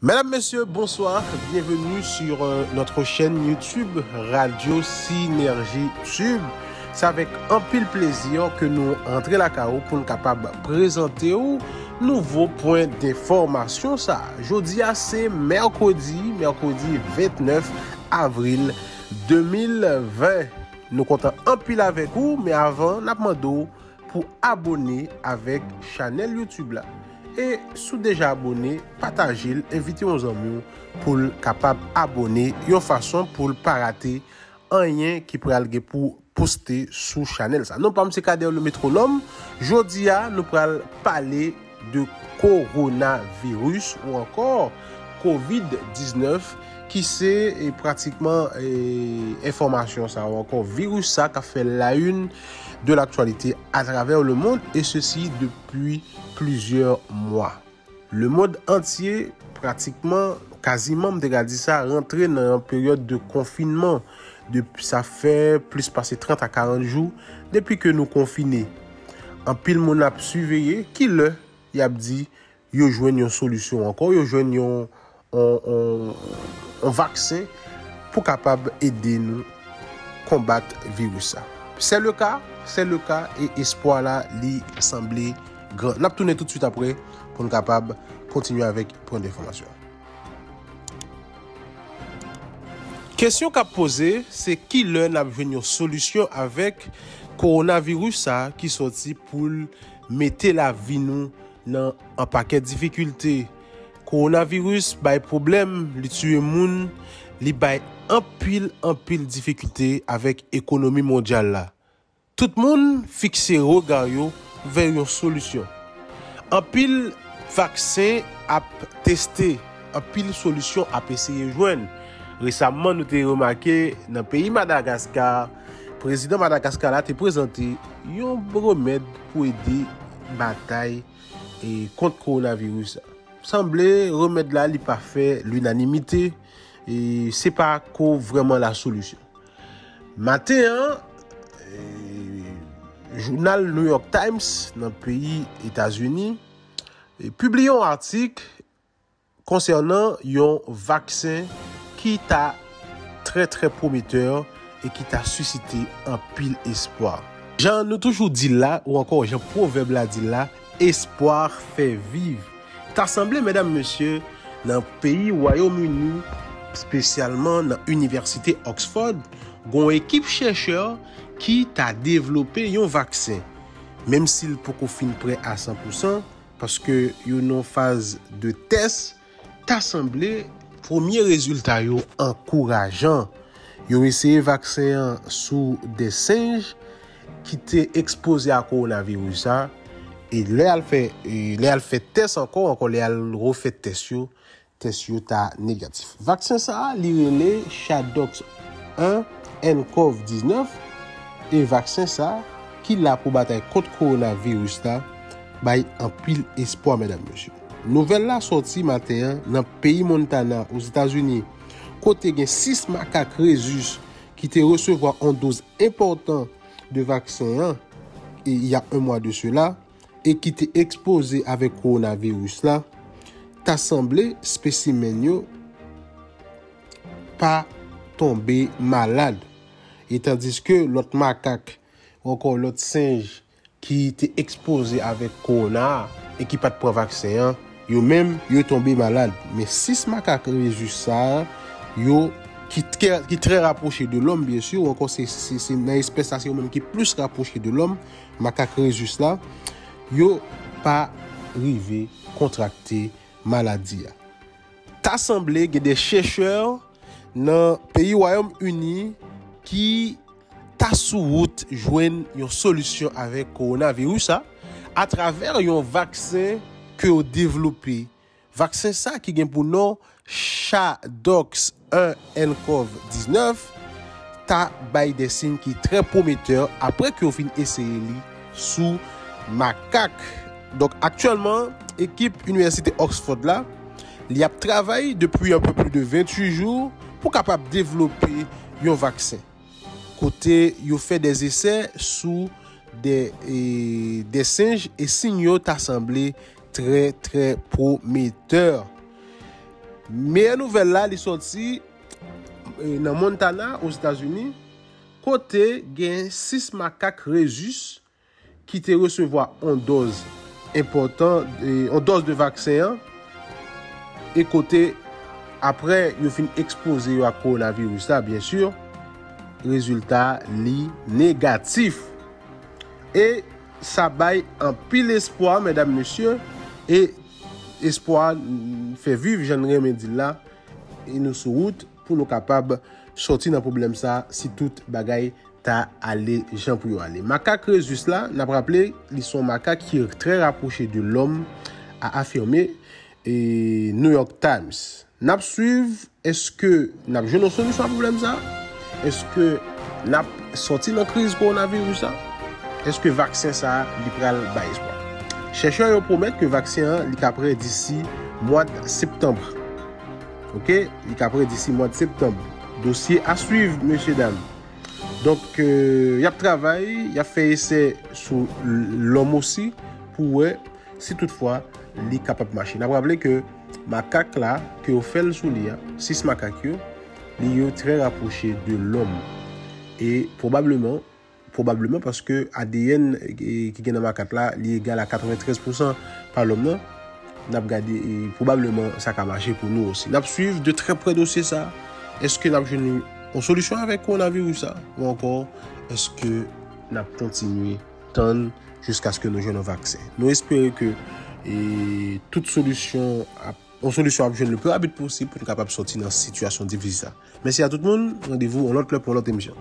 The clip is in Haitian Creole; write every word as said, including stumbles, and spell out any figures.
Mesdames, Messieurs, bonsoir. Bienvenue sur euh, notre chaîne YouTube Radio Synergie Tube. C'est avec anpil plezi ke nou antre lakay ou pou n kapab prezante w nouvo pwen enfòmasyon sa. Jodi a se mèkredi, mèkredi vennèf avril de mil ven. Nou kontan anpil avèk ou, men avan, n ap mande w pou abone avèk chanèl YouTube la. E si w deja abone, pataje l, envite yon zanmi w pou l kapab abone, yon fason pou l pa rate anyen ki pral gen pou poste sou chanèl sa. Non pa m se Kader le Métronome. Jodi a, nou pral pale de kowonaviris ou ankò kovid diznèf, ki se e, pratikman e, enfòmasyon sa ou ankò viris sa k ap fè la une de l'actualité à travers le monde, et ceci depuis plusieurs mois. Le monde entier, pratikman, kaziman, m te ka di sa, rantre nan yon peryòd de konfinman. De, sa fè plis pase trant a karant jou depi ke nou konfine. Anpil moun ap siveye ki lè y ap di yo jwenn yon solisyon ankò, yo jwenn yon, yon, yon, yon vaksen pou kapab ede nou konbat viris sa. Se le ka, se le ka, e espwa la, li sanble gran. N ap tounen toutswit apre pou n kapab kontinye avèk pwen enfòmasyon. Kesyon k ap poze, se ki lè n ap jwenn yon solisyon avèk kowonaviris sa ki sòti pou l mete lavi nou nan an pakèt difikilte. Kowonaviris bay pwoblèm, li tiye moun, li bay anpil, anpil difikilte avèk ekonomi mondyal la. Tout moun fikse rega yo vè yon solisyon. Anpil vaksen ap teste, anpil solisyon ap eseye jwenn. Resamman, nou te remake nan peyi Madagaska, prezidan Madagaska la te prezante yon remèd pou ede batay e, kont kowonaviris la. Sanble remèd la li pa fè linanimite, e se pa ko vrèman la solisyon. Maten an, e, jounal New York Times nan peyi Etazini, e, pibliye yon atik konsènan yon vaksen ki ta trè, trè pwometè e ki ta sisite anpil espwa. Jan nou toujou di l la, ou ankò jan pwovèb la di l la, espoir fait vivre. Ta sanble, medam, mesye, nan peyi Wayòm Ini, espesyalman nan Inivèsite Oxford, gon ekip chèchè ki ta devlope yon vaksen. Menm si l poko fin prè a san pou san, paske yo nan faz de tès, ta sanble premye rezilta yo ankourajan. Yo eseye vaksen an sou de senj ki te ekspoze a kowonaviris sa, e lè al fè, e lè al fè tès ankò, ankò lè al refè tès yo, tès yo ta negatif. Vaksen sa a, li rele Chadox en N cov diznèf, e vaksen sa a, ki la pou batay kont kowonaviris la, bay anpil espwa, medam, mesye. Nouvèl la sòti maten an nan peyi Montana, Ozetazini, kote gen sis makak rhesus ki te resevwa yon doz enpòtan de vaksen an, e, il y a un mois de cela, e ki te ekspoze avèk kowonaviris la, ta sanble espesimen yo pa tonbe malad. E tandiske lòt makak, ou ankò lòt senj ki te ekspoze avèk kowona a e ki pa t pran vaksen an, yo menm, yo tonbe malad. Men sis makak rhesus sa a, yo, ki, ki, ki trè rapwoche de lòm, byen si, ou ankò se, se, se nan espès la, se yo menm ki plis rapwoche de lòm, makak rhesus la, yo pa rive kontrakte maladi a. Ta sanble gen de chèchè nan peyi Wayòm Ini ki ta sou wout jwenn yon solisyon avèk kowonaviris la atravè yon vaksen ke yo devlope. Vaksen sa ki gen pou non Chadox en N cov diznèf ta bay de siy ki trè pwometè apre ke yo fin eseye li sou makak. Donk, aktyèlman, ekip Inivèsite Oxford la, li ap travay depi un peu plus de vingt-huit jou pou kapab devlope yon vaksen. Kote yo fè de esè sou de, e, de senj e siy yo ta sanble trè, trè pwometè. Meyè nouvèl la, li sòti e, nan Montana, Ozetazini, kote gen sis makak rhesus ki te resevwa yon dòz enpòtan, e, yon dòz de vaksen an, e kote, apre yo fin ekspoze yo ak kowonaviris la, byen si, rezilta li negatif. E sa bay anpil espwa, medam, mesye, e espwa fè viv, jan n renmen di l la, e nou sou wout pou nou kapab sòti nan pwoblèm sa, si tout bagay ta ale jan pou yo ale. Makak rhesus la, n ap raple, li se yon makak ki trè rapwoche de lòm, a afime e New York Times. N ap swiv, èske n ap jwenn yon solisyon a pwoblèm sa? Èske n ap sòti nan kriz kowonaviris sa? Èske vaksen sa, li pral bay espwa? Chèchè yo pwomèt ke vaksen an, li ka prè disi mwa septanm. Oke? Li ka prè disi mwa septanm. Dosye a swiv, mesye dam. Donk, e, y ap travay, y ap fè esè sou lòm osi pou wè si toutfwa li kapab mache. N ap raple ke makak la, ke yo fè l sou li a, sis makak yo, li yo trè rapwoche de lòm. E pwobableman, pwobableman paske A D N, e, ki gen nan makak la, li egal a katreventrèz pousan pa lòm nan, n ap gade, e, pwobableman sa ka mache pou nou osi. N ap swiv de trè prè dosye sa. Èske n ap jwenn yon solisyon avèk kowonaviris sa? Ou ankò, èske n ap kontinye tann jiskaske nou jwenn yon vaksen? Nou espere ke, e, tout solisyon ap, yon solisyon ap jwenn le pli rapid posib pou nou kapab sòti nan sitiyasyon difisil sa. Mèsi a tout moun. Randevou yon lòt lè pou yon lòt emisyon.